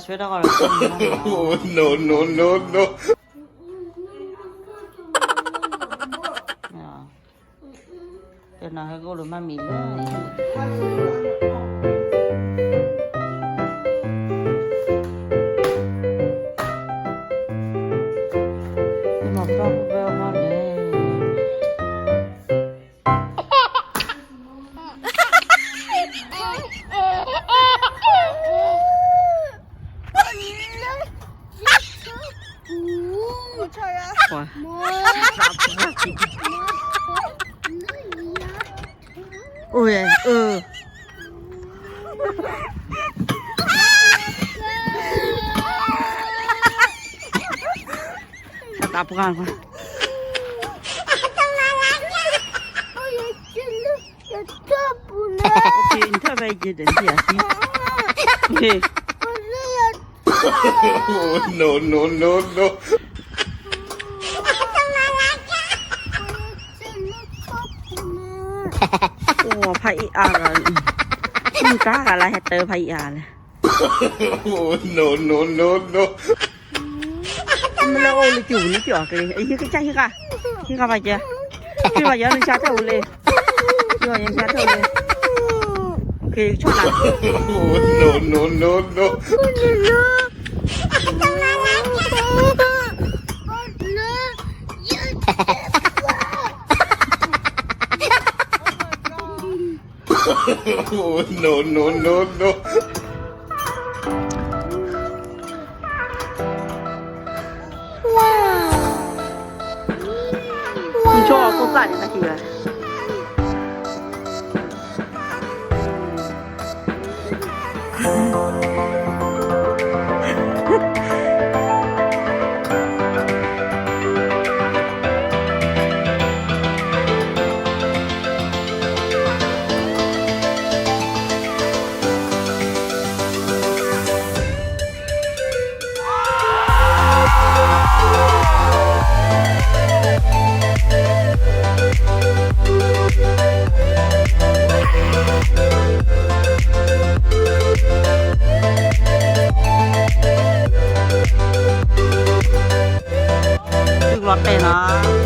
ဆွဲတၢ်ဂီၤလီၤ, no no no no, တနီၤဟဲကအိၣ်ဒီးမါမံၤလၢ မၤပျီၢ်ပျီၢ်မးလဲၣ်. အိၣ်ဝဲ, အၢ, တၢ်ပှၢ်ကွၢ်, နထၢၣ်ဖဲယဲၢ်ဒီး နထံၣ်ယၤသံ, no no no no, အိၣ်ဖးအံၤအါ, မုၢ်ကါဂၤလၢဟဲတၢ်ဖးအံၤအါလဲၣ်, no no no no, မ့ၢ်လၢအိၣ်လၢကၠူၤလၢကၠူၤအကလ့, ဟံးကစၢ်ဟံးဃာ်, ဟံးဃာ်ဘၣ်ကဲ, ဟံးဘၣ်ယီၤနဆါထၢၣ်အိၣ်လၢ, ယီၤယီၤနဆါထၢၣ်အိၣ်လၢ, ကဆီၣ်နၤ, no no no no, နဆိကမိၣ်အဖိသၣ်န့ၣ် တၢ်ခံဂၤ သုကလီၤတဲာ်နီၤ.